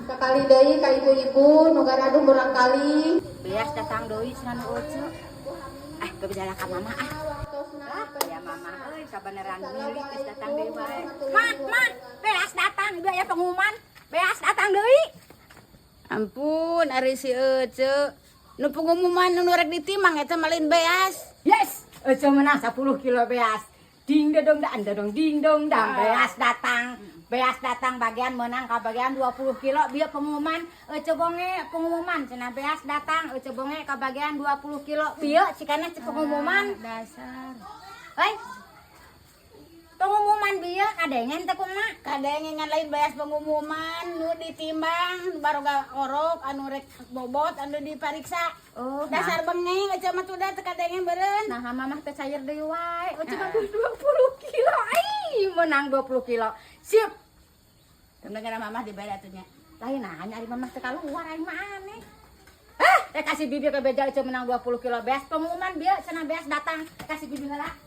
Sakali deui ka ibu-ibu nu garaduh murangkalih. Beas datang deui cenah nu Ece. Ah, gebejala ka mama ah. Ah, ya mama euy, sabeneran milik geus datang deui wae. Mah, mah, beas datang, ieu aya pengumuman. Beas datang deui. Ampun, ari si Ece. Nu pengumuman nu rek ditimbang eta mah lain beas. Yes, Ece menang 10 kilo beas. Ding dong dang dong ding dong dang, beas datang. Beas datang, bagian menang ka bagian 20 kilo. Bieu pengumuman Ece bonge, pengumuman cenah beas datang, Ece bonge ka bagian 20 kilo. Bieu cikana cek pengumuman. Dasar. Hei. Pengumuman bieu kadengen teh kumaha? Kadenge, ngan lain beas pengumuman nu ditimbang, baroga orok anu rek bobot anu dipariksa. Oh, Dasar bengeng Ece mah tuh, teu kadenge beureun. Nah, mamah teh cair deui wae. Ece mah 20 kilo. Ai, menang 20 kilo. Sip. Temen mamah dibere atuh nya. Lain nanya ari mamah teh keluar, aing mah aneh. Hah, teh kasih bibi ke beja Ece menang 20 kilo beas. Pengumuman bieu cenah beas datang. Kasih bibi heula.